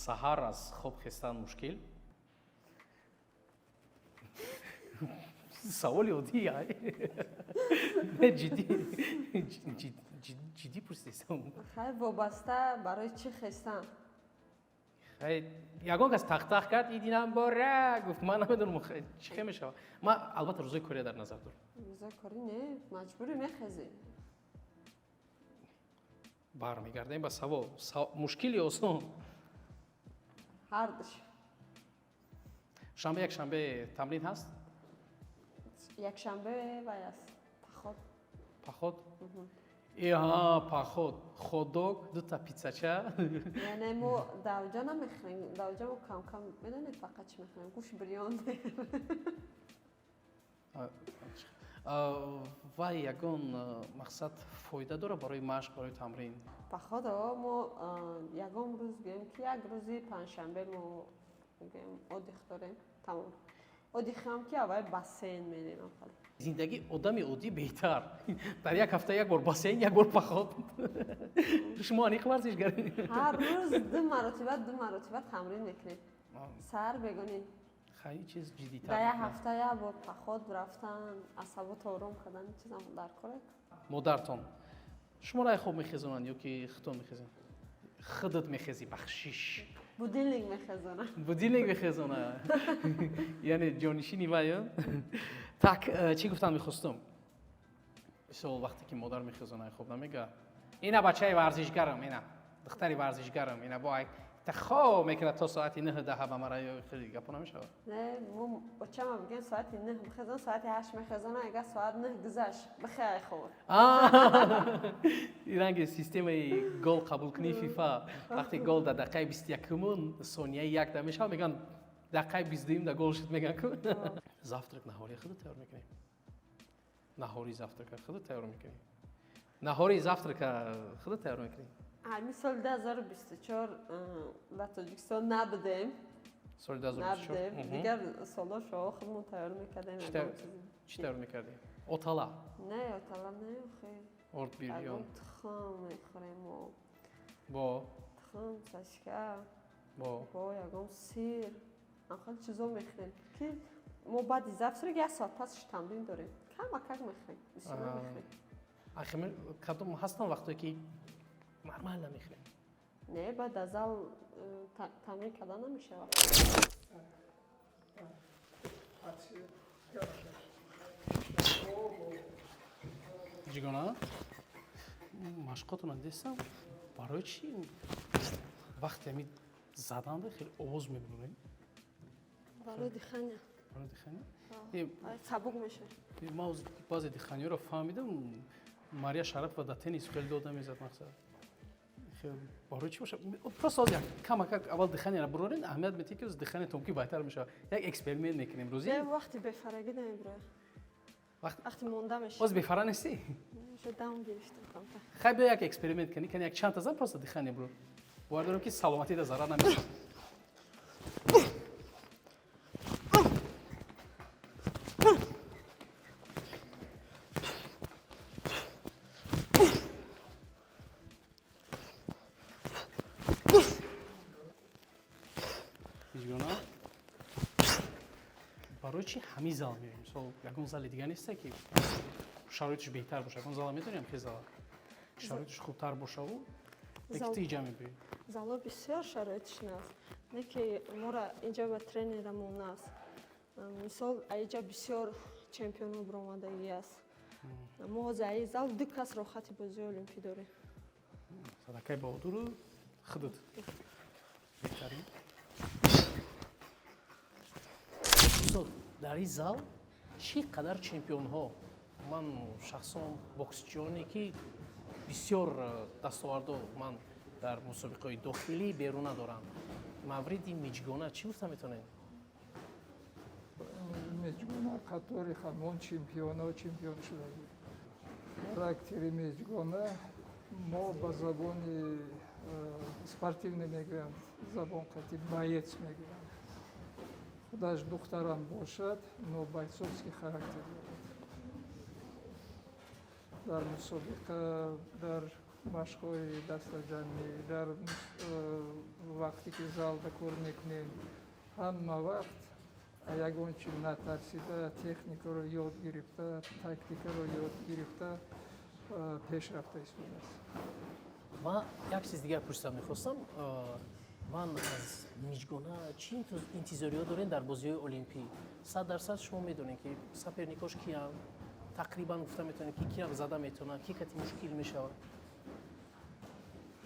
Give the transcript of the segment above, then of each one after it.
Саҳар аз хоб хестан мушкил? Саволи оддӣ, ай. Не, ҷиддӣ, ҷиддӣ пурсидесам. Хай, вобаста барои чӣ хестан. Хай, ягон кас тахтах кард, идинам бора гуфт, ман намедонам чӣ хел мешавад. Ман албатта рӯзои кория дар назар дорам. Рӯзои корӣ не, маҷбурӣ мехезӣ. Бармегардем ба савол: мушкил ё осон? Ҳардуш. Шанбе, якшанбе тамрин ҳаст? Якшанбе вай аст, поход. Поход? Иҳа, поход, хот-дог, дута питсача. Не, мо давҷа намехӯрем. Давҷа мо кам-кам, медонед, фақат чӣ мехӯрем? Гӯшти бирён. Вай ягон мақсад фоида дорад барои машқ, барои тамрин? Поход о мо ягон рӯз, гӯем ки як рӯзи панҷшанбе мо, гӯем, отдых дорем, тамом. Отдых ам ки аввал бассейн мерем. Зиндагии одами оддӣ беҳтар: дар як ҳафта як бор бассейн, як бор поход. Шумо аниқ варзишгар. Ҳар рӯз ду маротиба, ду маротиба тамрин мекунем, саҳар, бегонӣ. Хай, чиз ҷиддитар. Дар як ҳафта як бор поход рафтан, асабото ором кардан, чизам дар кор. Модартон шуморо ай хоб мехезонанд ё ки худтон мехезед, худат мехезӣ, бахшиш? Будильник мехезонад. Будильник мехезона, яъне ҷонишини вай. Так, чӣ гуфтан мехостум? Мисол, вақте ки модар мехезона ай хоб, намега: «Ина бачаи варзишгарам, ина духтари варзишгарам, ина бо та хоб мекунад то соати нӯҳ, даҳа», ба мара ё хеле гапо намешавад? Не, мо очама бигем соати 9 бихезон, соати 8 мехезона, агар соат 9 гузашт, бихе хоб. Ин ранги системаи гол қабулкунии ФИФА: вақте гол дар дақиқаи 21-уму сонияи як да мешавад, мегӯянд дақиқаи 22-юм да гол шуд, мегӯянд ку. Завтрак, наҳори худо тайёр мекунем, наҳори, завтрака худо тайёр мекунем, наҳори, завтрака худо тайёр мекунем. Ҳамин соли 2024 дар Тоҷикистон набудем. Соли 2024? Набудем. Дигар солҳо худмон тайёр мекардем. Чӣ тайёр мекардем? Отала? Не, отала не, хе. Орд, бирён? Тухм мехӯрем. Бо? Тухм, сашка. Бо? Бо ягон сир, хеле чизо мехӯрем, ки мо баъди завтрак як соат пасш тамрин дорем, камакак мехӯрем, бисёр намехӯрем. Ахи, кадом ҳастанд вақтое ки нормально мехӯрем? Не, баъд аз зал тамрин кардан намешавад. Ҷигона, машқотона дестам, барои чӣ вақте ҳами заданда хеле овоз мебурем? Барои дыхания. Барои дыхания? Сабук мешавад. Ман баъзе дыхания ро фаҳмидам. Мария Шарапова дар теннис хеле дода мезад. Мақсад, барои чӣ бошад? Просто ҳозир камакак аввал дыхания ро бурорен, аҳамият метиҳед, ки дыхания тон ки баҳтар мешавад. Як эксперимент мекунем рӯзи. Вақти бефарагӣ намебурояд, вақти монда мешавад. Боз бефара нестӣ? Дам гирифтам камтар. Хай, биё, як эксперимент кунӣ. Кани, як чанд та зан, просто дыхание буро. Бовар дорам, ки саломатида зарар намешавад. Мижгона, барои чӣ ҳамин зал меоем? Мисол, ягон зали дигар несте, ки шароитиш беҳтар боша? Ягон зала медонем, ки зала шароитиш хубтар бошаву леки ту иҷа мебиёӣ? Зало бисёр шароитиш наст, не ки мора инҷа ба тренерамон наст. Мисол, аиҷа бисёр чемпионо баромадагӣ аст. Мо ҳозир аи зал ду кас роҳхати бозии олимпӣ дорем. Садакаи Баҳодуру худат беҳтарин. Устод, дар ин зал чӣ қадар чемпионҳо, ман шахсон боксчиёне, ки бисёр дастовардо ман дар мусобиқаҳои дохилӣ, беруна доранд, мавриди Миҷгона чӣ гуфта метавонед? Меҷгона қатори ҳамон чемпионо чемпион шудагӣ. Характери Меҷгона, мо ба забони спортивный мегӯянд, забон қати боец мегӯянд. Худаш духтарам бошад, но бойцовский характер дорад. Дар мусобиқа, дар Машқҳои дастаҷамъӣ, дар вақте ки залда кор мекунем, ҳама вақт ягон чи натарсида, техникаро ёд гирифта, тактикаро ёд гирифта пеш рафта истодааст. Ман як чиз дигар пурсидан мехостам. Ман аз Миҷгона чӣ интизориҳо дорем дар бозиҳои олимпӣ? 100% шумо медонед, ки соперникош киянд, тақрибан гуфта метавонед, ки киам зада метавонад, ки кати мушкил мешавад?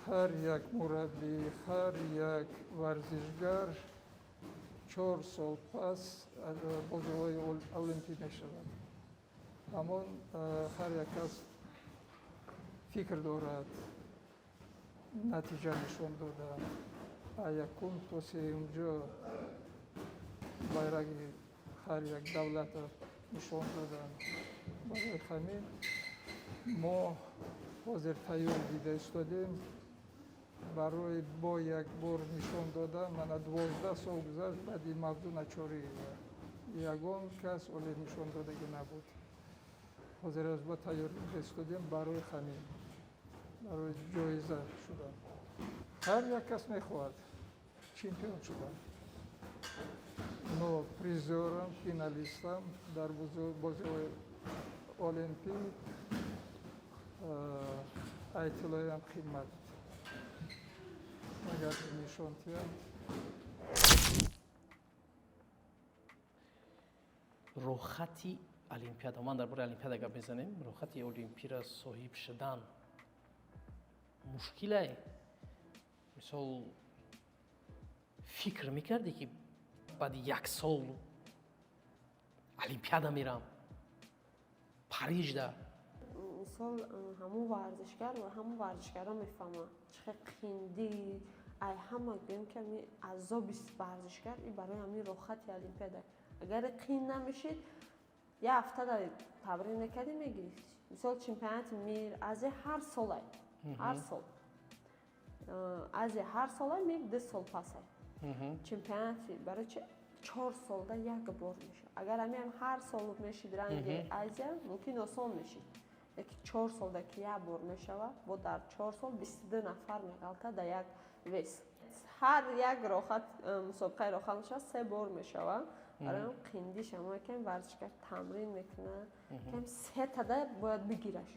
Ҳар як мураббӣ, ҳар як варзишгар 4 сол пас бозиҳои олимпӣ мешавад. Ҳамон ҳар як кас фикр дорад натиҷа нишон додан, якум то сеюм ҷо байраги ҳар як давлатро нишон додан. Барои ҳамин мо ҳозир тайёр дида истодем барои бо як бор нишон додан. Мана, 12 сол гузашт баъди Мавзуна Чориева, ягон кас оле нишон додагӣ набуд. Ҳозир аз бо тайёр дида истодем барои ҳамин, барои ҷоиза шудан. Ҳар як кас мехоҳад чемпион шудан, но призёрам, финалистам дар бозиҳои олимпӣ ай тиллоям қимат агар нишон диҳанд. Рӯхати олимпиада, ман дар бораи олимпиада гап мезанем. Рӯхати олимпиро соҳиб шудан мушкилае? Мисол, фикр мекардӣ, ки баъди як сол олимпиада мерам Парижда? Мисол, ҳамун варзишгар ва ҳамун варзишгарро мефаҳмад, чӣ хел қиндӣ. Ай ҳама гӯем, ки ами азоби варзишгар и барои ҳамин рохати олимпиада. Агар қин намешид, як ҳафта дар тамрин мекардӣ, мегирифтӣ. Мисол, чемпионати мир, Азия ҳар солай, ҳар сол Азия ҳар солай, мир 2 сол пасай. Чемпионати барои чи 4 солда як бор мешавад? Агар ҳамиам ҳар сол мешид ранги Азия, мумкин осон мешид. Яки 4 солда ки як бор мешавад, бо дар 4 сол 22 нафар меғалта дар як вес. Ҳар як рохат мусобиқаи рохат мешавад, се бор мешавад. Барои ҳам қиндиш ҳамо кам варзишгар тамрин мекунад, кам сетада бояд бигираш.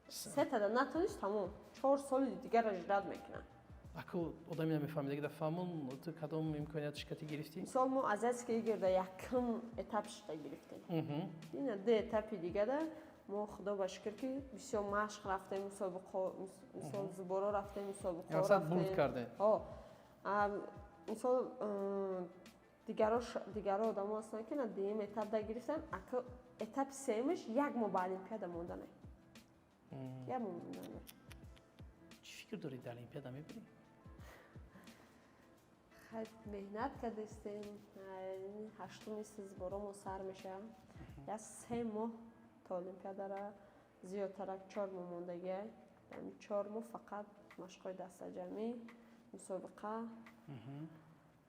Сетада натонист, тамом, 4 соли дигарро ждать мекунад. Аку одами намефаҳмида, ки фаҳмон, ту кадом имконият шикати гирифтӣ? Мисол, мо Азиатский игрда якум этап шуда гирифтем. Ина ду этапи дигада мо, худо ба шукр, ки бисёр машқ рафтем, мусобиқо, мисол, сборо рафтем, мусобиқо. Бурд кардем. Мисол, дигаро одамо ҳастанд, ки на дуюм этап да гирифтан, ака этапи сеюмаш як моҳ ба олимпиада монданай, як моҳ монданай. Чӣ фикр дорӣ, дар олимпиада мебурӣ? Хай, меҳнат кардастем. Ҳаштуми сборомо сар мешавад, як 3 моҳ то олимпиадара зиёдтарак 4 моҳ мондагиа. 4 моҳ фақат машқҳои дастаҷамъӣ, мусобиқа.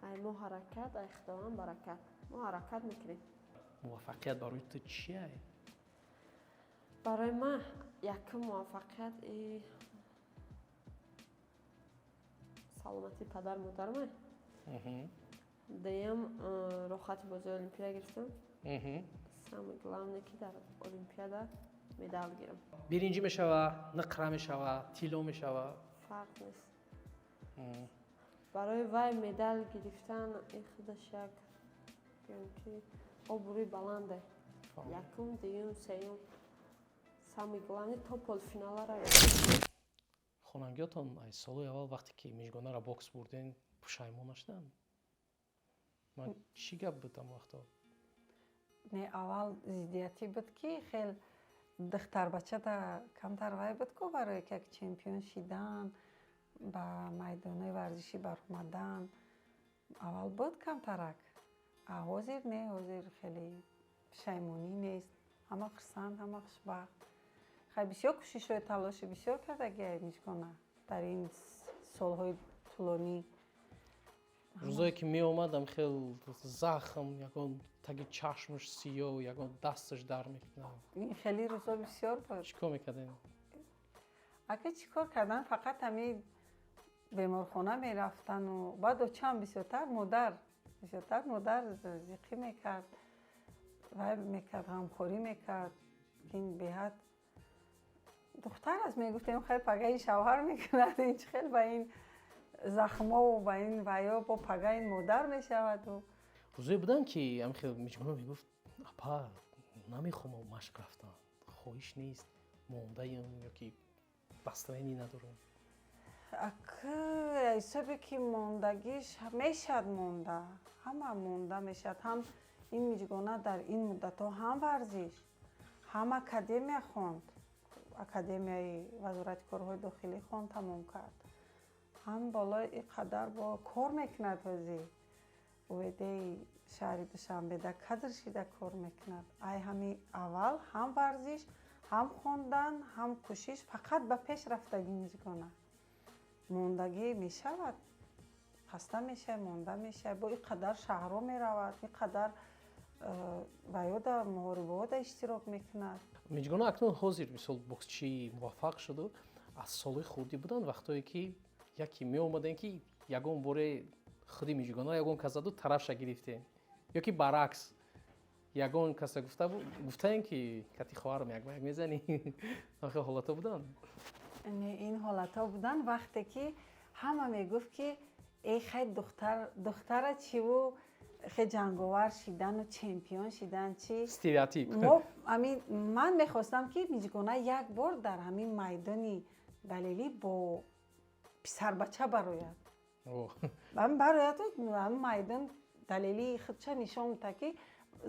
Ай мо ҳаракат, ай Худованд баракат, мо ҳаракат мекунем. Муваффақият барои ту чие? Барои ман якум муваффақият и саломатии падар модарма. Дуюм, рохати бозии олимпиада гирифтам. Самое главное, ки дар олимпиада медал гирам. Биринҷӣ мешава, нуқра мешава, тилло мешава? Фарқ нест. Барои вай медал гирифтан и худаш як, гӯем, ки обрӯи баланде. Якум, дуюм, сеюм, самое главное, то полуфинала равем. Хонангиётон аз солҳои аввал, вақте ки Мижгонаро бокс бурден, пушаймон нашуданд? Ман чӣ гап буд ам вақто? Не, аввал зиддиятӣ буд, ки хел духтарбачада камтар вай буд ку, барое ки як чемпион шидан, ба майдонҳои варзишӣ баромадан. Аввал буд камтарак, а ҳозир не, ҳозир хеле пушаймонӣ нест, ҳама хурсанд, ҳама хушбахт. Хай, бисёр кӯшишҳои талоши бисёр кардагиай Мижгона дар ин солҳои тӯлонӣ. Рӯзое ки меомадам, хел захм, ягон таги чашмаш сиёҳ, ягон дасташ дар мекунад. Ин хеле рӯзо бисёр буд. Чӣ кор мекардем? Ака, чӣ кор кардан? Фақат ҳамин беморхона мерафтану баъд очам бисёртар, модар бисёртар, модар зиқӣ мекард, вай мекард, ғамхорӣ мекард, ин беҳад духтар аст. Мегуфтем, хел пага ин шавҳар мекунад, ин чӣ хел ба ин захмову ба ин ваё, бо пага ин модар мешаваду. Рӯзое буданд, ки ҳамихел Миҷгона мегуфт: «Апа, намехоҳам машқ рафтан, хоҳиш нест, мондаям ё ки настроение надорам»? Ак, ҳисобе ки мондагиш мешавад, монда, ҳама монда мешавад. Ҳам ин Миҷгона дар ин муддатҳо ҳам варзиш, ҳам академия хонд, академияи Вазорати корҳои дохилӣ хонд, тамом кард, ҳам болои ин қадар бо кор мекунад. Ҳозир УВДи шаҳри Душанбеда кадр шида кор мекунад. Ай ҳами аввал ҳам варзиш, ҳам хондан, ҳам кӯшиш, фақат ба пеш рафтагӣ. Миҷгона мондагӣ мешавад, хаста мешавад, монда мешавад. Бо ин қадар шаҳрҳо меравад, ин қадар ваёда муҳорибаҳода иштирок мекунад. Миҷгона акнун ҳозир, мисол, боксчии муваффақ шуду. Аз солҳои хурдӣ буданд вақтое, ки яке меомадем, ки ягон боре худи Миҷгона ягон кас заду, тарафша гирифтем, ё ки баръакс, ягон каса гуфтаем, ки кати хоҳарам як ба як мезанӣ? Охир ҳолатҳо буданд? Не, ин ҳолатҳо буданд, вақте ки ҳама мегуфт, ки эй хай, духтар, духтара чиву хе ҷанговар шидану чемпион шидан чи? Стереотип. Мо ҳамин, ман мехостам, ки Миҷгона як бор дар ҳамин майдони далелӣ бо писарбача барояд. Ҳамин барояду ҳамин майдон далелии худша нишон медиҳад, ки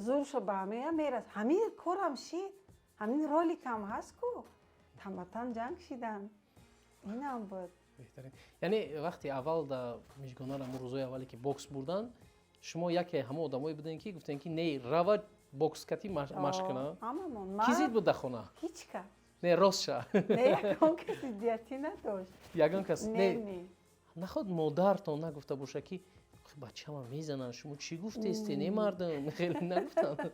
зуршо ба ҳамея мерас. Ҳамин корам шид, ҳамин роликам ҳаст ку, танбатан ҷанг шидан, инам буд. Беҳтарин. Яъне вақти аввал да Миҷгонара, ҳамун рӯзои аввале, ки бокс бурдан, шумо яке ҳамон одамое будем, ки гуфтем, ки не, рава, бокс кати машқ куна? Ҳамамон. Ки зид буд дар хона? Ҳеҷ кас. Не, рост ша. Не, ягон кас зиддиятӣ надошт. Ягон кас? Не. Не? Не. Наход модартон нагуфта боша, ки бачама мезананд, шумо чӣ гуфтесте, не, мардум хеле нагуфтанд?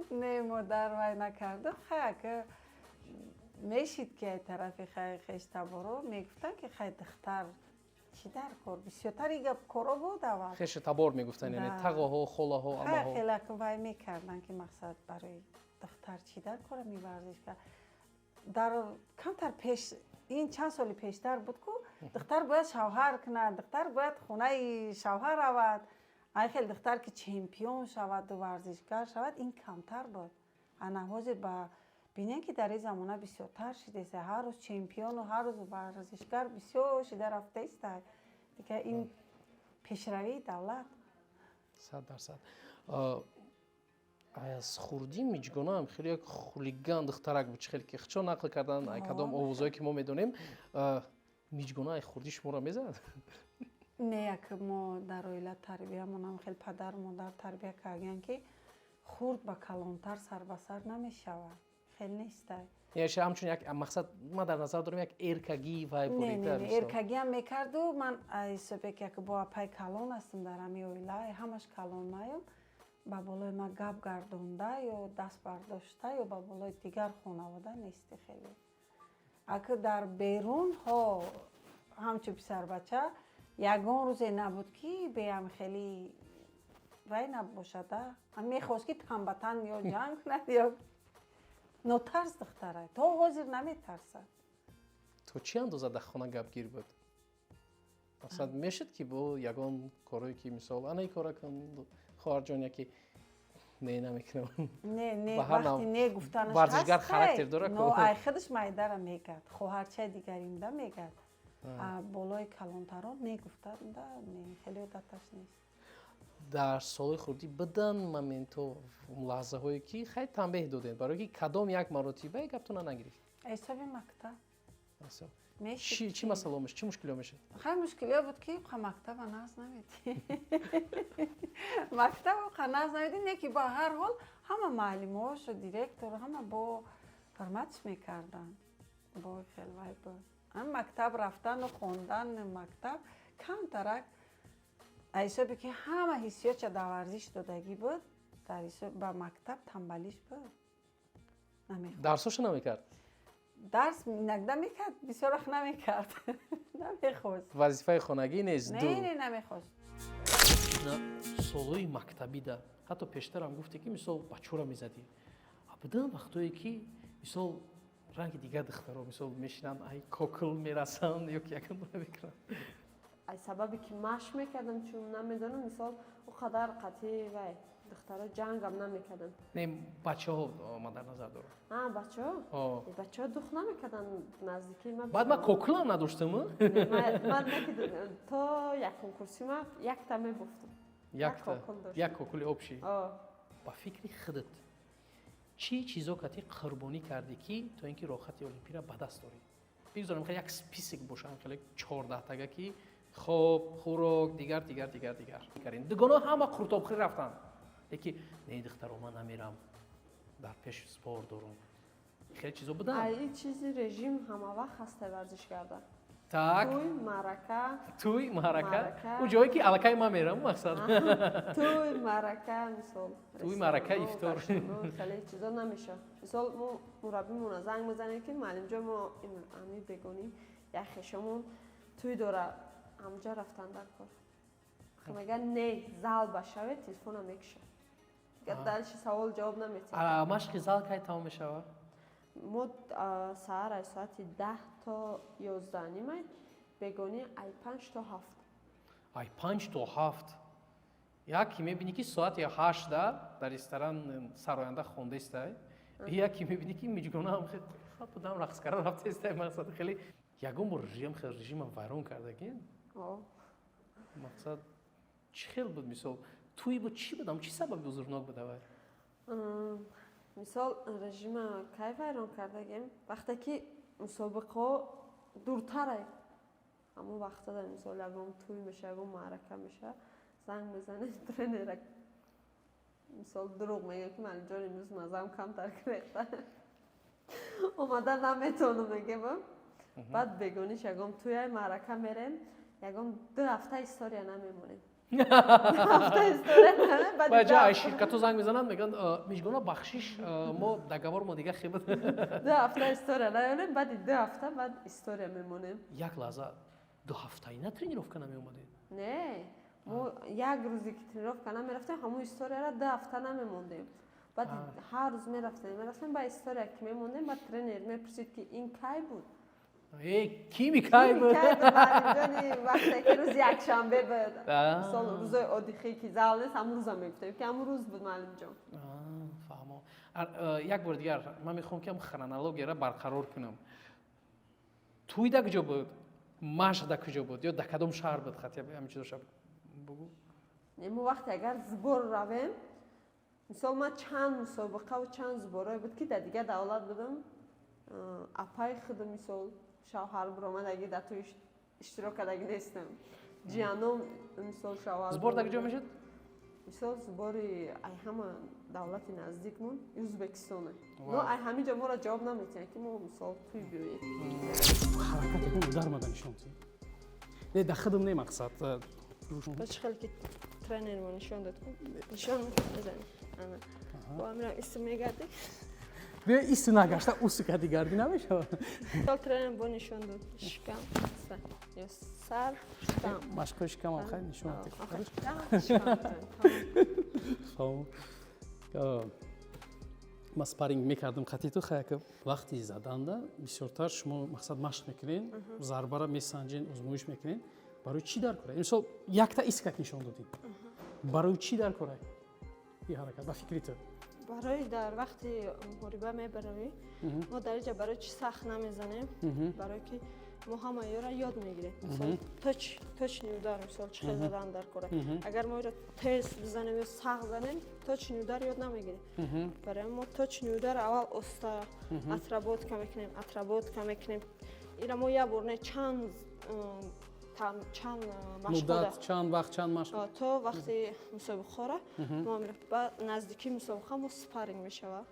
Не, модар вай накарду. Хай, ака, мешид, ки ай тарафи хай хештаборо мегуфтанд, ки хай, духтар чӣ дар кор? Бисёртар и гап коро буд аввал. Хешу табор мегуфтанд, яъне тағоҳо, холаҳо, амаҳо. Хеле вай мекарданд, ки мақсад, барои духтар чӣ дар кора меварзиш кард? Дар камтар пеш, ин чанд соли пештар буд ку, духтар бояд шавҳар кунад, духтар бояд хонаи шавҳар равад. Ай хел духтар ки чемпион шаваду варзишгар шавад, ин камтар буд. Ана ҳозир ба бинем, ки дар ин замона бисёртар шидеста, ҳар рӯз чемпиону ҳар рӯз варзишгар бисёр шида рафтаиста. Дигар ин пешравии давлат. 100%. Аз хурдӣ Миҷгонаам хеле як хулиган духтарак буд, чӣ хеле ки чо нақл кардан, кадом овозое ки мо медонем. Миҷгона ай хурдӣ шуморо мезад? Не, як мо дар оила тарбиямонам хеле падару модар тарбия кардиян, ки хурд ба калонтар сар ба сар намешавад, хел нестай. Яъне ҳамчун як мақсад, ман дар назар дорам, як эркагӣ вай. Бурида эркагиам мекарду. Ман ҳисобе ки як бо апай калон ҳастам дар ҳамин оила, ҳамаш калон маем, ба болои ман гап гардонда ё даст бардошта ё ба болои дигар хонавода нести. Хеле ака дар берун ҳо ҳамчун писарбача ягон рӯзе набуд, ки беам хеле вай набошада. Мехост, ки танбатан ё ҷанг кунад, ё нотарс духтара, то ҳозир наметарсад. То чӣ андоза дар хона гапгир буд? Масалан, мешуд, ки бо ягон корое, ки мисол, ана ин кора кун, хоҳарҷон, яки не, намекунам? Не, не, вақти не гуфтанаш. Варзишгар характер дора. Но ай худаш майдара мегад, хоҳарчаи дигаримда мегад, болои калонтарон не гуфтанда не, хеле одаташ нест. Дар солҳои хурдӣ будан моментҳо, лаҳзаҳое, ки хай, танбеҳ додем, барое ки кадом як маротиба гаптона нагирифт? Ҳисоби мактаб. Чӣ масъала мешуд, чӣ мушкилиҳо мешуд? Хай, мушкилиҳо буд, ки қа мактаба нағз намедӣ, мактаба қа нағз намедӣ. Не, ки ба ҳар ҳол ҳама муаллимошу директору ҳама бо ҳурматш мекарданд, бо хел вай буд. Ҳам мактаб рафтану хондан мактаб камтарак, ҳисобе ки ҳама ҳиссиётша дар варзиш додагӣ буд, дар ҳисоб ба мактаб тамбалиш буд. Дарсоша намекард? Дарс иногда мекард, бисёр вақт намекард, намехост. Вазифаи хонагӣ нест ду. Не, намехост. На, солҳои мактабида, ҳатто пештарам гуфте, ки мисол бачора мезадӣ. А будан вақтое, ки мисол ранги дигар духтаро мисол мешинанд, ай кокл мерасанд ё ки ягон мекунанд? Ай сабабе ки машқ мекардам, чун намедонам, мисол, о қадар қатъи вай духтаро ҷангам намекардам. Не, бачаҳо ман дар назар дорам. А, бачаҳо? О. Бачаҳо дух намекарданд наздики ма. Баъд ман коклам надоштам. Ман то якум курси ма якта мебофтам. Якта? Кокул доштам. Як кокули общий. О. Ба фикри худат, чӣ чизо кати қурбонӣ кардӣ, ки то ин ки роҳати олимпиро ба даст дорӣ? Бигзорам хеле як список боша, хеле 14-тага, ки хоб, хӯрок, дигар, дигар, дигар, дигар. Дугоно ҳама қуртобхӯрӣ рафтанд, леки не, духтаро, ман намерам, дар пеш спор дорум. Хеле чизо буданд. Ай ин чизи режим ҳама вақт ҳастай варзишгарда. Так. Тӯй, маърака. Тӯй, маърака. Маърака. Ӯ ҷое ки аллакай ман мерам, мақсад. Тӯй, маърака, мисол. Тӯй, маърака, ресторанҳо, ифтор. гаштанҳо, хеле чизо намеша. Мисол, мо мураббимона занг мезанем, ки муаллимҷон, мо ами бегонӣ як хешомон тӯй дора, ҳамҷа рафтан дар кор. Мегӯяд: не, зал башавед, телефона мекушад. Дальше савол ҷавоб наметиҳад. А машқи зал кай тамом мешавад? Мо саҳар ай соати 10 то 11:30, бегонӣ ай 5 то 7. Ай 5 то 7. Яке мебинӣ, ки соати 8-да дар ресторан сароянда хондестай, яке мебинӣ, ки Миҷгонаам будам рақс карда рафтестай. Мақсад, хеле ягон бор режим, хел режимам вайрон кардаги? О. Мақсад, чӣ хел буд? Мисол, тӯй буд, чӣ будам, чӣ сабаби узрнок буда вай? Мисол, режима кай вайрон кардагем? Вақте ки мусобиқаҳо дуртарай, ҳамон вақтада, мисол, ягон тӯй меша, ягон маърака меша, занг мезанем тренера, мисол, дурӯғ мегӯем, ки муаллимҷон, имрӯз мазаам камтар гирехта, омада наметавонам, мегем. Баъд бегониш ягон тӯяй, маърака мерем, ягон 2 ҳафта история намемонем. 2 ҳафта история намемонем, баъди Баъд ду ҷа ай ҳафта- ширкатҳо занг мезананд, мегӯянд: «Мижгона, бахшиш, мо договор мо дигар хеб». 2 ҳафта история намемонем, баъди 2 ҳафта баъд история мемонем. Як лаҳза, 2 ҳафтаина тренировка намеомадед? Не, мо як рӯзе ки тренировка намерафтем, ҳамон историяро 2 ҳафта намемондем. Баъд ҳар рӯз мерафтем, мерафтем, баъд история ки мемондем, баъд тренер мепурсид, ки ин кай буд. Э, кими кай буд? Кай буд, муаллимҷони? Вақте ки рӯзи якшанбе буд. Мисол, рӯзои оддихӣ ки зал нест, ҳамон рӯза мегуфтем, ки ҳамон рӯз буд, муаллимҷон. Фаҳмо. Як бори дигар ман мехоҳам, ки ҳам хронологияро барқарор кунам. Тӯй да куҷо буд, машқ да куҷо буд ё да кадом шаҳр буд? Хати ҳамин чизоша бугӯ. Не, мо вақте агар сбор равем, мисол, ман чанд мусобиқаву чанд сборое буд, ки дар дигар давлат будам. Апаи худ, мисол, шавҳар биромадаги, дар тӯй иштирок кардаги нестам. Ҷияном, мисол, шавҳар Сбор да куҷо биромада. мешуд? Мисол, сбори ай ҳама давлати наздикмон Ӯзбекистоне. Вау. Но ай ҳамин ҷо моро ҷавоб наметиҳанд, ки мо, мисол, тӯй биёем. Ҳаракат ягон удар мада нишон ти. Не, да худам не, мақсад. Ба чӣ хел ки тренермо нишон дод, нишон мезанем. Ана бо амира исти мегардӣ. Биё, исти нагашта, усу кади гардӣ намешавад. Мисол, тренер бо нишон дод: шикам ё сар, шикам. Машқҳои шикамам хай нишон ти. Шикам. Фаҳм. Ман спарринг мекардам қати ту. Хаяка вақти заданда бисёртар шумо, мақсад, машқ мекунед, зарбара месанҷен, озмоиш мекунед. Барои чӣ дар кора? Мисол, якта искак нишон додӣ, барои чӣ дар кора ин ҳаракат, ба фикри ту? Барои дар вақти муҳориба мебаравӣ, мо дар инҷа барои чӣ сахт намезанем? Барое ки мо ҳама ёра ёд мегирем. Мисол, точный удар, мисол, чӣ хел задан дар кора. Агар мо иро тез бизанем ё сахт занем, точный удар ёд намегирем. Барои мо точный удар аввал оста отработка мекунем, отработка мекунем. Ира мо як бор не, чанд чанд машқода. Муддат чанд вақт, чанд машқ? То вақти мусобиқаҳора мо ба наздикии мусобиқа мо спарринг мешава,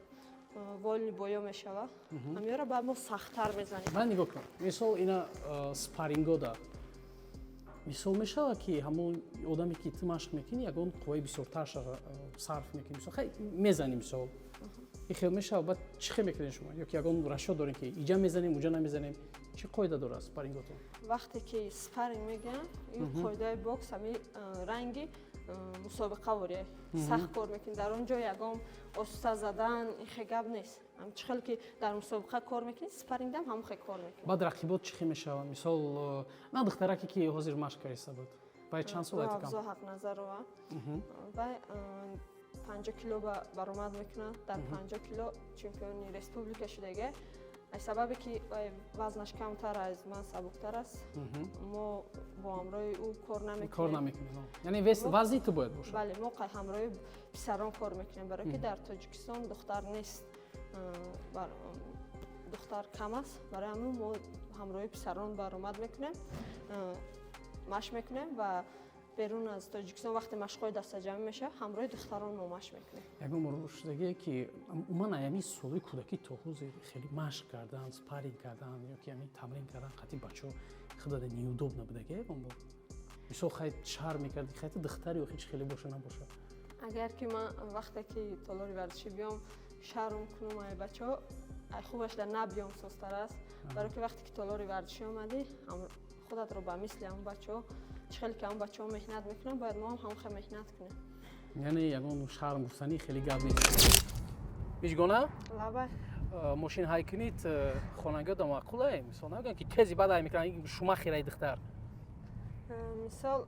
вольный боё мешава, ҳамёра баъд мо сахттар мезанем. Ман нигоҳ кун, мисол, ина спаррингода, мисол, мешавад, ки ҳамон одаме, ки ту машқ мекунӣ, ягон қувваи бисёртар сарф мекунӣ, мисол, хай мезанӣ, мисол. Ин хел мешавад, баъд чӣ хел мекунед шумо? Ё ки ягон расчёт дорем, ки иҷа мезанем, уҷа намезанем? Чӣ қоида дорад спарринготон? Вақте ки спарринг мегӯям, ин қоидаи бокс ҳами ранги мусобиқа вория, сахт кор мекунӣ. Дар он ҷо ягон оста задан, ин хел гап нест. Чӣ хеле ки дар мусобиқа кор мекунӣ, спаррингдам ҳамон хел кор мекунӣ. Баъд рақибот чӣ хел мешаванд? Мисол, на духтараке, ки ҳозир машқ кариста буд, вай чанд сол? Афзо Ҳақназарова, вай 50 кило баромад мекунад. Дар 50 кило чемпиони республика шудага. Аз сабабе ки вазнаш камтар, аз ман сабуктар аст, мо бо ҳамроҳи ӯ кор намекунем. Кор намекунем, яъне вазни ту бояд бошад. Бале, мо ҳамроҳи писарон кор мекунем, барое ки дар Тоҷикистон духтар нест, духтар кам аст. Барои ҳамин мо ҳамроҳи писарон баромад мекунем, машқ мекунем ва берун аз Тоҷикистон вақте машқҳои дастаҷамъӣ мешавад, ҳамроҳи духтарон мо машқ мекунем. Ягон шудагие, ки умуман аями солҳои кӯдакӣ то ҳозир хеле машқ кардан, спарринг кардан ё ки ами тамрин кардан қатъи бачаҳо худада неудобно будаги ягон бор? Мисол, хай шарм мекарди, хай духтари, охи чӣ хеле боша набоша? Агар ки ман вақте ки толори варзишӣ биём, шарм кунум ай бачаҳо, ай хубаш дар набиём созтар аст, барое ки вақте ки толори варзишӣ омадӣ, худатро ба мисли ҳамон бачаҳо, чӣ хеле ки ҳамон бачаҳо меҳнат мекунанд, бояд мо ҳам ҳамон хел меҳнат кунем. Яъне ягон шарм гуфтанӣ хеле гап нест. Мижгона, мошин ҳай кунед, хонангиҳо да маъқулае? Мисол, намегӯянд, ки тези бад ҳай мекунанд, Шумахераи духтар? Мисол,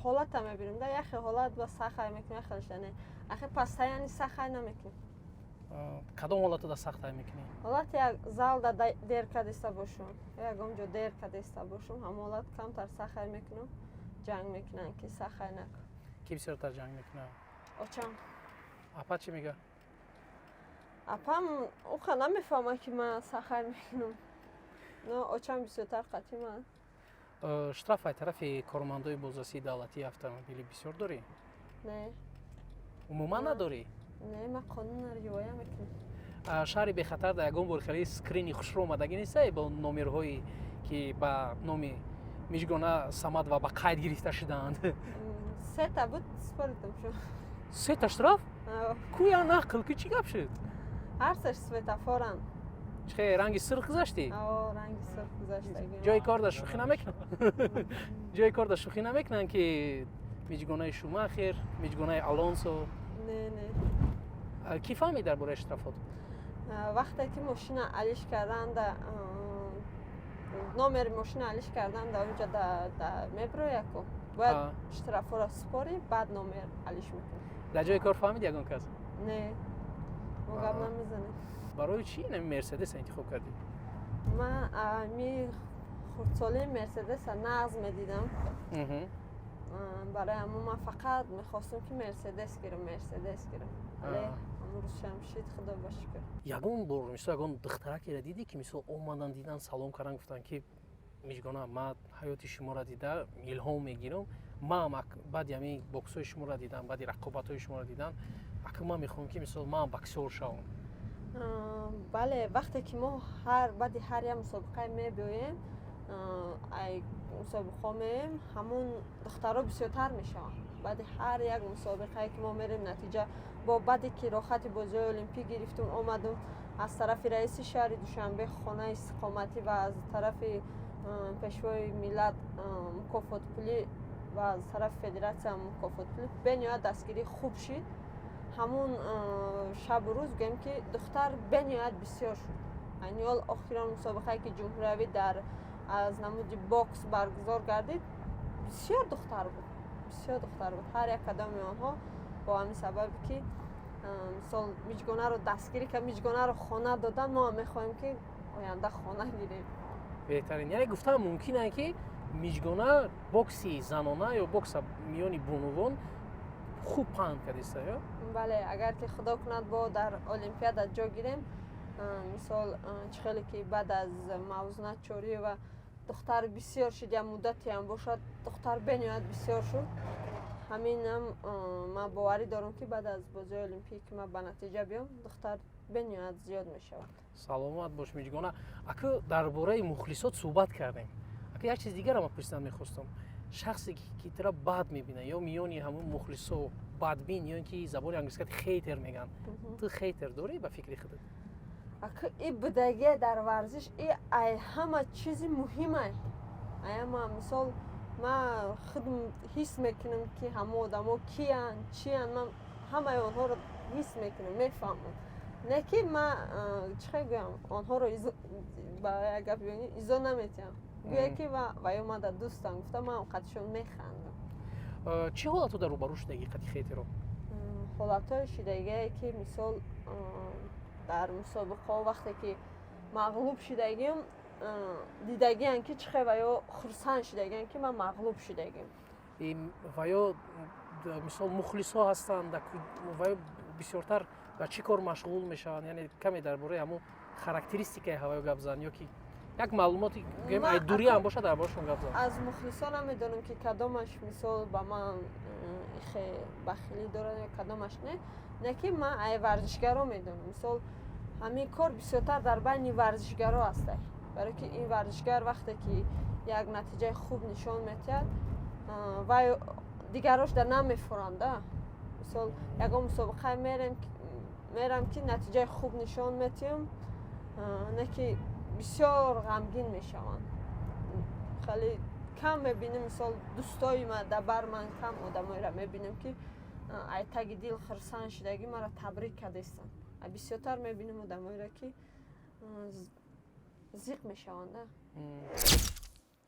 ҳолата мебинем да. Яхе ҳолат ба сахт ҳай мекунем, яхелша не. Ахи пастаяни сахт ҳай намекунем. Кадом ҳолато да сахт ҳай мекунӣ? Ҳолати як залда дер кардиста бошум, ягон ҷо дер кардиста бошум, ҳамон ҳолат камтар сахт ҳай мекунам. Ҷанг мекунанд, ки сахт ҳай накун. Ки бисёртар ҷанг мекунад? Очам. Апа чӣ мега? Апам уха намефаҳмад, ки ман сахт ҳай мекунам, но очам бисёртар қатъи ман. Штраф ай тарафи кормандои бозрасии давлатии автомобилӣ бисёр дорӣ? Не. Умуман надорӣ? Не, ман қонунро риоя мекунам. Шаҳри бехатар дар ягон бор хеле скрини хушрӯ омадагӣ нестай бо номерҳое, ки ба номи Мижгона Самадова ба қайд гирифта шудаанд? Сета буд, споритам шуд. Сета штраф? Куя, нақл ки, чӣ гап шуд? Ҳарсаш светофоранд. Чихе, ранги сурх гузаштӣ? Ранги сурх гузаштагӣ. Ҷои кор дар шӯхӣ намекунанд? Ҷои кор дар шӯхӣ намекунанд, ки Миҷгонаи Шумахер, Миҷгонаи Алонсо? Не, не. Кӣ фаҳмид дар бораи штрафот? Вақте ки мошина алиш карданда, номери мошина алиш карданда, онҷа мебирояку, бояд штрафҳоро супорӣ, баъд номер алиш мекунӣ. Дар ҷои кор фаҳмид ягон кас? Не, мо гап намезанем. Барои чӣ инами Мерседеса интихоб кардӣ? Ман ами хурдсолии Мерседеса нағз медидам. Барои ҳамон ман фақат мехостам, ки Мерседес гирам, Мерседес гирам. Вале ҳамон рӯзшам шид, худо ба шукр. Ягон бор, мисол, ягон духтаракеро дидӣ, ки, мисол, омадан, дидан, салом кардан, гуфтанд, ки Мижгона, ман ҳаёти шуморо дида илҳом мегирам, ман баъди ҳамин боксҳои шуморо дидам, баъди рақобатҳои шуморо дидам, акн ман мехоҳам, ки, мисол, ман боксёр шавам? Бале, вақте ки мо ҳар баъди ҳар як мусобиқае мебиёем, ай мусобиқаҳо меоем, ҳамон духтаро бисёртар мешаванд. Баъди ҳар як мусобиқае ки мо мерем, натиҷа бо баъде ки рохати бозиҳои олимпӣ гирифтум, омадум, аз тарафи раиси шаҳри Душанбе хонаи истиқоматӣ ва аз тарафи пешвои миллат мукофотпулӣ ва аз тарафи федератсия мукофотпулӣ, бениҳоят дастгирӣ хуб шид. Ҳамун шабу рӯз гӯем, ки духтар бениҳоят бисёр шуд. Айни ҳол охирон мусобиқае, ки ҷумҳуриявӣ дар аз намуди бокс баргузор гардид, бисёр духтар буд, бисёр духтар буд. Ҳар як кадоми онҳо бо ҳамин сабабе, ки, мисол, Миҷгонаро дастгирӣ кард, Миҷгонаро хона додан, мо ҳам мехоҳем, ки оянда хона гирем. Беҳтарин. Яъне гуфтан мумкин ае, ки Миҷгона бокси занона ё бокса миёни бонувон хуб паҳн кардиста, ё? Бале, агар ки худо кунад, бо дар олимпиада ҷо гирем, мисол, чӣ хеле ки баъд аз Мавзуна Чориева духтар бисёр шуд, як муддатеам бошад, духтар бениҳоят бисёр шуд. Ҳаминам ман боварӣ дорам, ки баъд аз бозиҳои олимпӣ, ки ман ба натиҷа биём, духтар бениҳоят зиёд мешавад. Саломат бош, Миҷгона. Аку дар бораи мухлисот суҳбат кардем, аку як чиз дигарам ман пурсидан мехостам. Шахсе, ки тура бад мебинад ё миёни ҳамун мухлисо Бадбин ё ин ки забони англискат хейтер мегӯянд. Ту хейтер дорӣ, ба фикри худат? Ака, и будагия дар варзиш, и ай ҳама чизи муҳимай. Ай ҳама, мисол, ман худ ҳис мекунам, ки ҳама одамо киянд, чиянд. Ман ҳамаи онҳоро ҳис мекунам, мефаҳмам. Не ки ман, чӣ хел гӯям, онҳоро ба як гап изо наметиҳам. Гӯя ки ва ё ман дар дӯстам гуфта, ман қадишон механдам. Чӣ ҳолатҳо дар рӯбарӯ шудагӣ қади хейтеро? Ҳолатҳои шудагие, ки, мисол, дар мусобиқаҳо вақте ки мағлуб шудагим, дидагиам, ки чӣ хел ва ё хурсанд шудагиам, ки ман мағлуб шудагим. Ва ё, мисол, мухлисҳо ҳастанд, ва ё бисёртар ба чӣ кор машғул мешаванд? Яъне каме дар бораи ҳамун характеристикаи ҳаваё гап зан ё ки як маълумоти, гӯем, ай дурӣ ҳам бошад, дар борашон гап зан. Аз мухлисон намедонам, ки кадомаш, мисол, ба ман хе бахилӣ дорад ё кадомаш не. Не ки ман ай варзишгаро медонам. Мисол, ҳамин кор бисёртар дар байни варзишгаро ҳастай, барое ки ин варзишгар вақте ки як натиҷаи хуб нишон медиҳад, вай дигарош да намефуранда. Мисол, ягон мусобиқа мерам, ки натиҷаи хуб нишон метиҳам, не ки бисёр ғамгин мешаванд. Хеле кам мебинем, мисол, дӯстои ма дар бар ман кам одамоеро мебинем, ки ай таги дил хурсанд шудагӣ маро табрик кардастанд. Бисёртар мебинем одамоеро, ки зиқ мешаванд.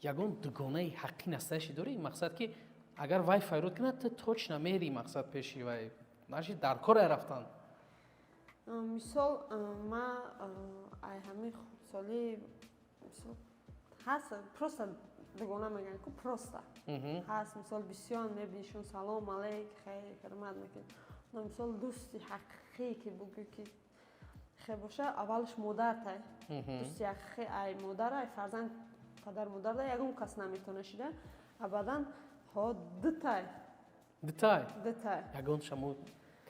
Ягон дугонаи ҳаққӣ настаиши дорӣ? Мақсад, ки агар вай файрод кунад, ту точно мери, мақсад, пеши вай наши дар коре рафтан. Мисол, ма ай ҳамин хурдсолӣ, мисол, ҳаст, просто дугона мегӯянд ку, просто ҳаст. Мисол, бисёр мебинишон, салом алейк, хейр, ҳурмат мекунед. Но, мисол, дӯсти ҳақиқӣ, ки бугӯ, ки хе боша, аввалш модартай. Дӯсти ҳақиқӣ ай модар, ай фарзанд, падар, модар да ягон кас наметавона шида. Абадан ҳо, дутай. Дутай? Дутай. Ягон шамо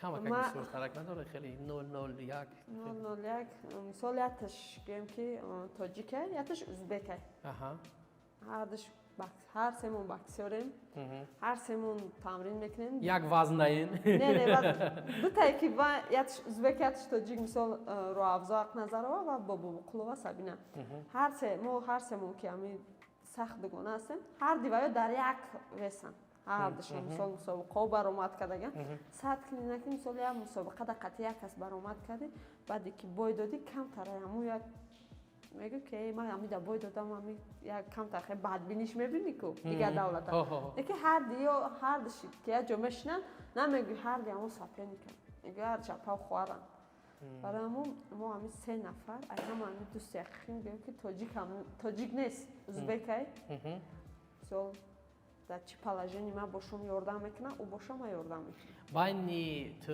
камакак бисёртарак надорад, хеле 001? 001. Мисол, якташ, гӯем, ки тоҷикай, якташ узбекай. Ҳардуш, ҳар семон боксёрем, ҳар семон тамрин мекунем. Як вазнаин? Не, не, дутае ки якташ узбек, якташ тоҷик. Мисол, Роҳафзо Ақназарова ва Бобоқулова Сабина. Ҳар се мо, ҳар семон ки ҳами сахт дугона ҳастем, ҳар диваё дар як весанд ҳардушон. Мисол, мусобиқаҳо баромад кардаган, сад кунӣ, накунӣ, мисол, як мусобиқа дар қатъи як кас баромад кардӣ, баъде ки бой додӣ, камтар ҳамун як мегӯ, ки ман ҳамида бой додам, ҳами як камтар хе бадбиниш мебинӣ ку дигар давлата. Леки ҳардиё, ҳардуши ки як ҷо мешинанд, намегӯи ҳарди ҳамон соперниканд, мегӯи ҳар чапав хоҳаранд. Барои ҳамон мо ҳамин се нафар ай ҳама ҳамин дӯсти ҳақиқӣ мегӯем, ки тоҷикам, тоҷик нест, узбекай. Мисол, дар чӣ положение ман бошам, ёрдам мекунам, ӯ бошам, ман ёрдам мекунам. Байни ту,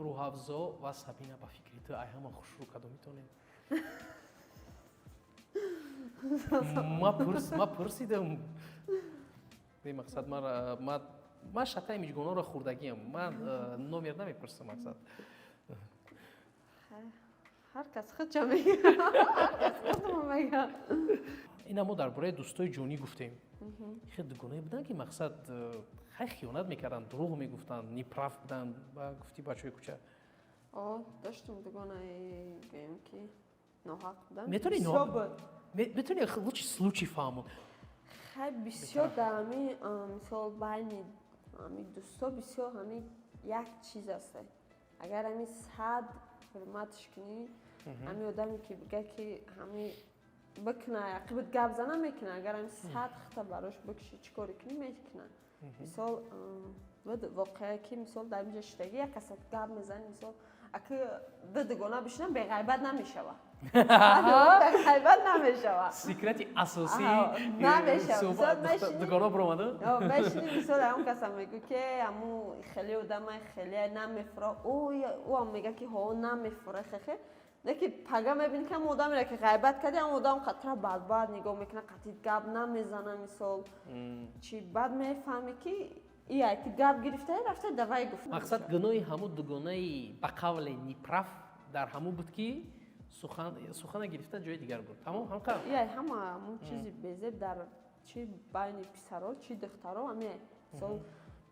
Рӯҳафзо ва Сабина, ба фикри ту, ай ҳама хушрӯ кадом метавонед? Ма пурсидам, мақсад, ман шатаи миҷгоноро хӯрдагиам, ман номер намепурсам, мақсад. Ҳар кас худча мега, мега. Ина мо дар бораи дӯстои ҷонӣ гуфтем. Хел дугонае буданд, ки, мақсад, хай, хиёнат мекарданд, дурӯғ мегуфтанд, неправ буданд, ба гуфти бачаҳои кӯча? О, доштум дугонаи, гӯем, ки ноҳақ буданд. Метавонӣ Бисёр буд. Метавонӣ лучше случай фаҳмон? Хай, бисёр дар ҳамин, мисол, байни ҳамин дӯсто бисёр ҳамин як чиз аст: агар ҳамин сад ҳурматш кунӣ, ҳамин одаме ки бига, ки ҳамин бикуна, ақибат гап зана, мекуна. Агар ҳамин сад хита барош бикушӣ, чӣ коре кунӣ, мекуна. Мисол, буд воқеа, ки, мисол, дар инҷа шудагӣ, як каса гап мезанӣ. Мисол, аки ду дугона бишинам, беғайбат намешава, беғайбат намешава. Секрети асосӣ. Намешава. Дугона биромада. Мешини, мисол, ҳамон каса мегӯ, ки ҳамун хеле одама хеле намефура, ӯам мега, ки ҳо, намефура, хехе. Леки пага мебини, ки ҳамон одамеро, ки ғайбат кардӣ, ҳамон одам қатра бадбад нигоҳ мекунад, қатъи гап намезана, мисол, чи. Баъд мефаҳмӣ, ки и айти гап гирифта рафта давай гуфт. Мақсад, гуноҳи ҳамун дугонаи, ба қавле, неправ дар ҳамун буд, ки сухана гирифта ҷои дигар буд, тамом, ҳамқа. Ия, ҳама ҳамун чизи безеб дар чи байни писаро, чи духтаро ҳаме. Мисол.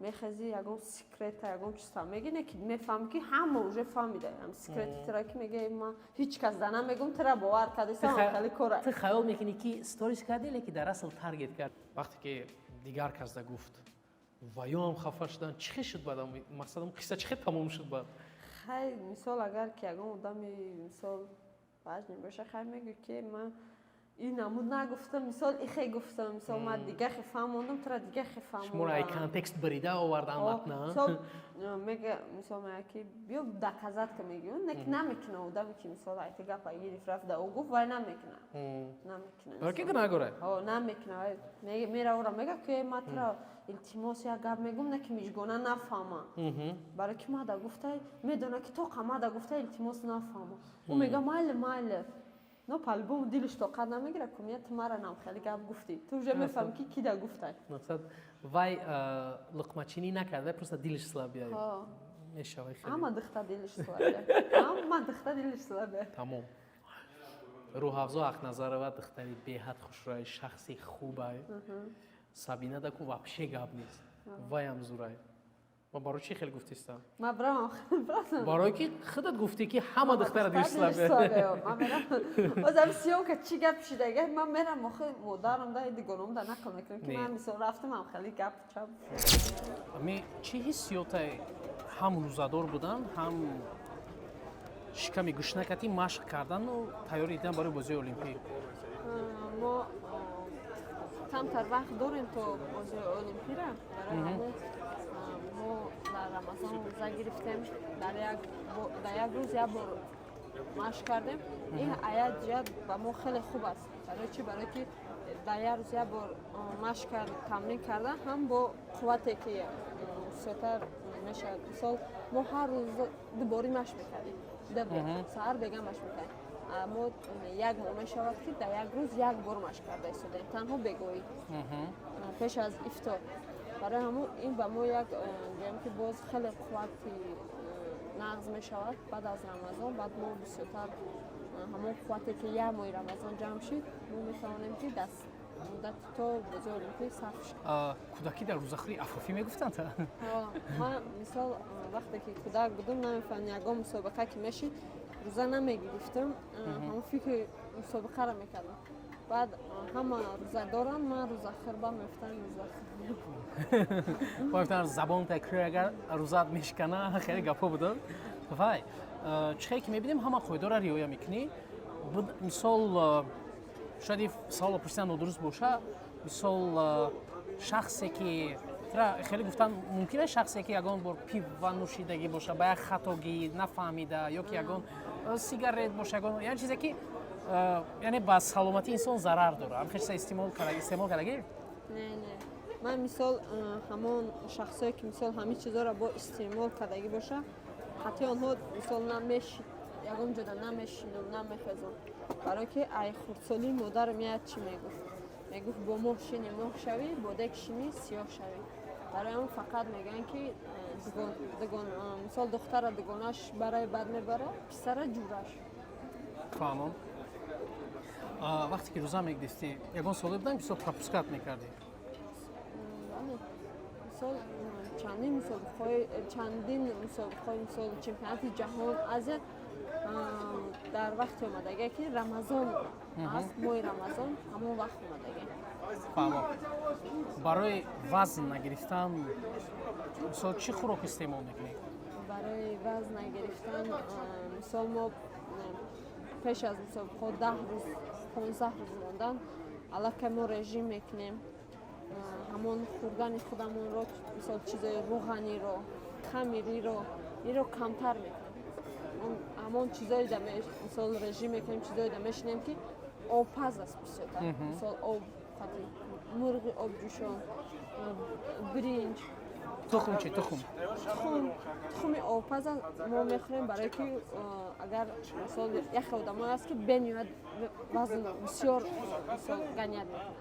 Мехези, ягон секрета, ягон чизта меги, не ки мефаҳми, ки ҳама уже фаҳмида ам секрети тира, ки мега: «Ман ҳеҷ кас да намегум, тира бовар кардесам». Хеле кора. Ту хаёл мекунӣ, ки сторис кардӣ, леки дар асл таргет кард. Вақте ки дигар кас да гуфт, ва ё ҳам хафа шудан, чӣ хел шуд? Баъд мақсадам, қисса чӣ хел тамом шуд баъд? Хай, мисол, агар ки ягон одами, мисол, важный боша, хай, мегӯ, ки ман ин намуд нагуфтам, мисол, ихе гуфтам, мисол, ман дига хе фаҳмондам, тура дига хе фаҳмондам. Шуморо ай контекст барида овардан матна. Мисол, мега, мисол, мега, ки биё доказать ка, мегӯ, не ки намекуна. Одаме ки, мисол, айти гапа гирифт, рафт да ӯ гуфт, вай намекуна, намекуна. Барои ки гунаҳгора. Намекуна. Вай мера, ора мега, ки ман тура, илтимос, як гап мегум, не ки мижгона нафаҳма, барои ки мада гуфта, медона, ки тоқа мада гуфта, илтимос, нафаҳма. Ӯ мега: «Майли, майли». Но по-любому дилиш тоқат намегира, ку мия: «Ту мара нам хеле гап гуфтӣ». Ту уже мефаҳми, ки ки да гуфтай. Мақсад, вай луқмачинӣ накард, вай просто дилиш слабый мешавад. Ҳама духта дилиш слабый, ҳама духта дилиш слабый. Тамом. Рӯҳафзо Ҳақназарова духтари беҳад хушрӯи, шахси хубай. Сабина даку вообще гап нест, ваям зурай. Ман барои чӣ хеле гуфтистам? Ман бравам. Барое ки худат гуфтӣ, ки ҳама духтара дилиш слабый. Озам съёмка чӣ гап шидага, ман мерам, охи, модарам да, дигоном да нақл мекунам, ки ман мисол рафтам, ам хеле гап чап. Ами чӣ ҳиссиёте, ҳам рӯзадор будан, ҳам шиками гӯшнакати машқ кардану тайёрӣ дидан барои бозиҳои олимпӣ? Мо камтар вақт дорем то бозиҳои олимпира. Барои ҳамон мо дар Рамазон рӯза гирифтем, дар як рӯз як бор машқ кардем. Ин як ҷиҳат ба мо хеле хуб аст. Барои чӣ? Барое ки дар як рӯз як бор машқ тамрин кардан, ҳам бо қуввате ки бисёртар мешавад. Мисол, мо ҳар рӯз дуборӣ машқ мекардем, дубор, саҳар, бега машқ мекардем. Мо як моҳ мешавад, ки дар як рӯз як бор машқ карда истодаем, танҳо бегоҳӣ, пеш аз ифтор. Барои ҳамон ин ба мо як, гӯям, ки боз хеле қуввати нағз мешавад. Баъд аз Рамазон баъд мо бисёртар ҳамон қуввате ки як моҳи Рамазон ҷамъ шид, мо метавонем, ки даст муддати то бозии олимпӣ сарф шуд. Кӯдакӣ дар рӯзахӯри афофӣ мегуфтанд? Ман, мисол, вақте ки кӯдак будум, намефаҳмам, ягон мусобиқа ки мешид, рӯза намегирифтам, ҳамон фикри мусобиқаро мекардам. Баъд ҳама рӯза доранд, ман рӯзахӯр, ба мефтам рӯзахӯр. Гуфтан, забон такрор, агар рӯзаат мешикана, хеле гапҳо буданд. Вай чӣ хеле ки мебинем, ҳама қоидаро риоя мекунӣ. Мисол, шояд ин саволро пурсидан нодуруст боша. Мисол, шахсе ки хеле гуфтан мумкин аст, шахсе ки ягон бор пива нӯшидагӣ боша, ба як хатогӣ нафаҳмида, ё ки ягон сигарет боша, ягон яъне чизе ки яъне ба саломатии инсон зарар дорад, ҳам хел чиза истеъмол кардагӣ? Не, не, ман, мисол, ҳамон шахсое ки, мисол, ҳамин чизоро бо истеъмол кардагӣ боша, қатъи онҳо, мисол, намеши, ягон ҷода намешинам, намехезам. Барое ки ай хурдсолии модарам як чӣ мегуфт? Мегуфт: «Бо моҳ шини, моҳ шавӣ, бо дег шинӣ, сиёҳ шавӣ». Барои ҳамон фақат мегӯянд, ки мисол, духтара дугонаш барои бад мебарад, писара ҷураш. Фаҳмом. Вақте ки рӯза мегирифтӣ, ягон соле будам, бисёр пропускать мекардӣ? Мисол, чандин мусобиқаҳои, мисол, чемпионати ҷаҳон, Азия дар вақте омадагия, ки Рамазон аст, моҳи Рамазон, ҳамон вақт омадагия. Фаҳмом. Барои вазн нагирифтан, мисол, чӣ хӯрок истеъмол мекунӣ? Барои вазн нагирифтан, мисол, мо пеш аз мусобиқаҳо 10 рӯз, 15 рӯз мондан, аллакай мо режим мекунем. Ҳамон хӯрдани худамонро, мисол, чизои рӯғаниро, хамириро, инро камтар мекунем. Ҳамон чизое, мисол, режим мекунем, чизое да мешинем, ки обпаз аст бисёртар, мисол, об, қати мурғи обҷӯшон, биринҷ. Тухм чи, тухм? Тухми обпаз мо мехӯрем, барое ки агар, мисол, яхе одамое аст, ки бениҳоят вазн бисёр, мисол, гонять мекунад,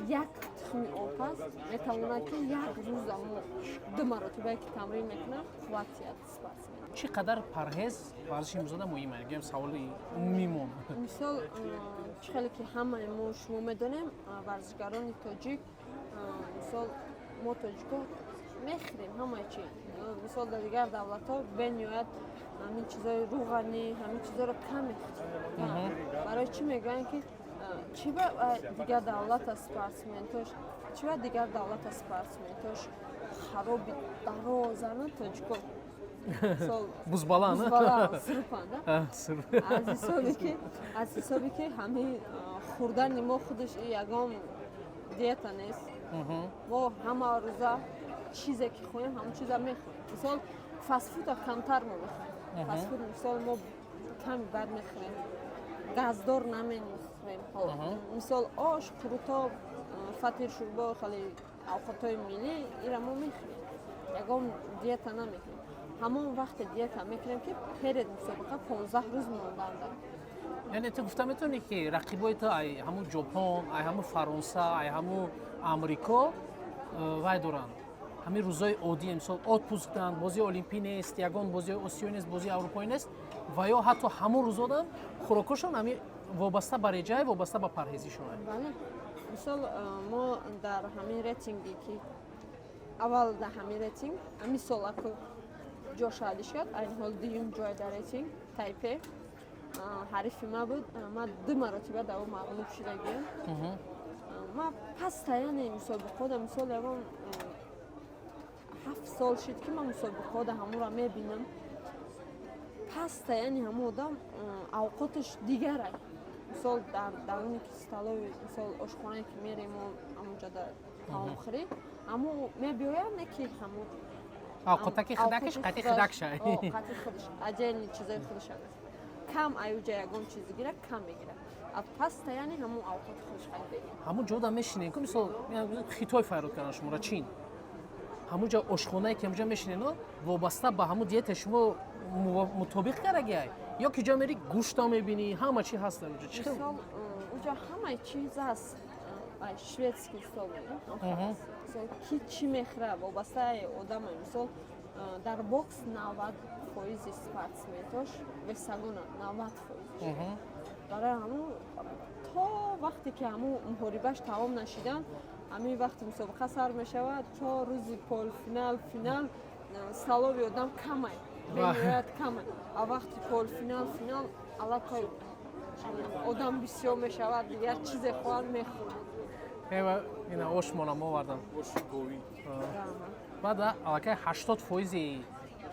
як тухми обпаз метавонад, ки як рӯза мо ду маротибае ки тамрин мекунад, қувват диҳад спортсмен. Чӣ қадар парҳез варзиши имрӯзада муҳим аст? Гӯем, саволи умумимон. Мисол, чӣ хеле ки ҳамаи мо шумо медонем, варзишгарони тоҷик, мисол Мо, тоҷико, мехӯрем ҳамаи чи. Мисол, дар дигар давлатҳо бениҳоят ҳамин чизои руғанӣ, ҳамин чизоро кам мехӯрем. Барои чӣ мегӯянд, ки чӣ ба дигар давлата спортсментош, чӣ ба дигар давлата спортсментош хароби дарозана, тоҷико бузбалан? Бузбалан, сурпанда? Аз ҳисоби ки ҳамин хӯрдани мо худаш ягон диета нест. Мо ҳама рӯза чизе ки хоҳем, ҳамон чиза мехӯрем. Мисол, фастфуда камтар мо мехӯрем. Фастфуд, мисол, мо ками бад мехӯрем, газдор намехӯрем. Мисол, ош, қурутоб, фатир, шӯрбо, хеле авқотҳои миллӣ, ира мо мехӯрем, ягон диета намекунем. Ҳамон вақте диета мекунем, ки перед мусобиқа 15 рӯз монданда. Яъне ту гуфта метавонӣ, ки рақибои ту ай ҳамун Ҷопон, ай ҳамун Фаронса, ай ҳамун Амрико вай доранд, ҳамин рӯзои оддӣ, мисол, отпуск доранд, бозии олимпӣ нест, ягон бозии осиёӣ нест, бозии аврупоӣ нест, ва ё ҳатто ҳамун рӯзодам хӯрокҳошон ҳамин вобаста ба реҷае, вобаста ба парҳезишон? Бале, мисол, мо дар ҳамин рейтинге, ки аввал дар ҳамин рейтинг ҳамин солаку ҷо шаҳдӣ шуд, айни ҳол дуюм ҷой дар рейтинг, Тайпе ҳарифи ма буд. Ма ду маротиба дар ӯ мағлуб шудагиам. Ма пастаяни мусобиқода, мисол, ягон 7 сол шуд, ки ман мусобиқода ҳамонро мебинам. Пастаяни ҳамон одам авқоташ дигарай. Мисол, дар даруни ки столовый, мисол, ошхонае ки мерем, ҳамонҷода таомхӯрӣ, ҳамо мебиёяд, не ки ҳамо Авқотаки худакаш, қати худакша. Қати худаш, отдельный чизои худаш. Кам аюҷа ягон чиз гира, кам мегира, а паста, яъне ҳамон авқоти худаш харидагӣ. Ҳамун ҷода мешинем ку, мисол, Хитой файрод кардан шуморо, Чин, ҳамун ҷо ошхонае ки ҳамунҷа мешинено, вобаста ба ҳамун диетаи шумо мутобиқ кардагиай ё ки ҷо мери, гӯшта мебинӣ, ҳама чи ҳаст дар уҷо? Чӣ хел? Мисол, уҷа ҳамаи чиз аст. Шведский стол мегӯям. Мисол, ки чӣ мехӯра, вобастаи одама. Мисол, дар бокс 90 фоизи спортсментош весогона, 90 фоизиш. Барои ҳамун то вақте ки ҳамун муҳорибаш тамом нашидан, ҳамин вақти мусобиқа сар мешавад, то рӯзи полуфинал, финал столовый одам камай, бениҳоят камай. А вақти полуфинал, финал аллакай одам бисёр мешавад, дигар чизе хоҳад, мехӯрад. Эва, ина ошмонам овардам. Оши говӣ. Баъд аллакай 80 фоизи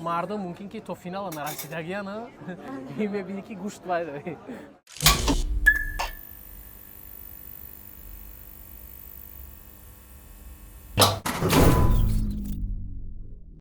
мардум мумкин ки то финала нарасидагиян, мебинӣ, ки гӯшт вай.